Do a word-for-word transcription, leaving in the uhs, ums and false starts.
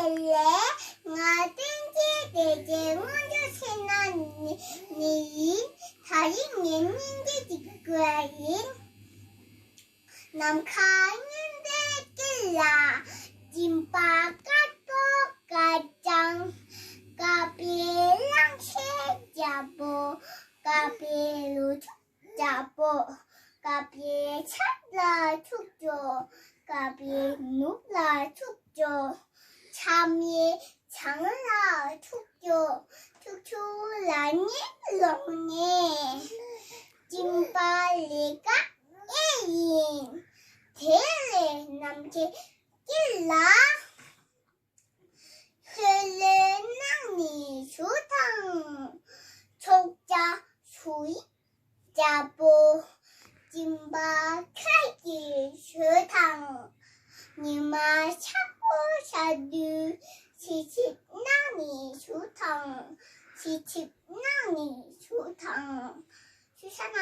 ལས་ང་བསྟན་འཛིན་བདེ་ཆེན་དངོས་གྲུབ་ཟེར་ན་ནི་ནི་ཡིན། ད་རིང་ངས་སྙིང་རྗེ་ཅིག་དགོས་ཡིན། ནམ་མཁའ་སྙིང་རྗེ་སྐྱིད་ལ། སྦྱིན་པ་དཀར་པོ་དཀར་ལྗང་། དཀར་པོའི་གླང་ཆེན་རྒྱལ་པོ། དཀར་པོའི་ལོ་ཕྱུགས་རྒྱལ་པོ། དཀར་པོའི་ཕྱག་ལ་ཐུག་ཅོག་དཀར་པོའི་ནུབ་ལ་ཐུག་ཅོག་ཆམ་ཡའི་བྱང་ལ་ཐུག་ཅོག་ཐུག་ཆུ་ལ་ཉེ་ལོང་ནས། སྦྱིན་པ་ལས་ཀ་ཨེ་ཡིན། དེ་ལས་ནམ་མཁའི་དཀྱིལ་ལ། ལྷོད་ལྷོད་གནང་ནས་བཞུགས་དང་། ཚོགས་བརྒྱ་ཞུ་ཡི་རྒྱལ་པོ། སྦྱིན་པ་ཁྱེད་ཀྱིས་ཞུ་དང་། ཉི་མ་ཆག་པོ་ཤར་དུས་ཕྱི་ཕྱིར་གནང་ནས་བཞུགས་དང་། ཕྱི་ཕྱིར་གནང་ནས་བཞུགས་དང་། ཞུ་ཤ་ན།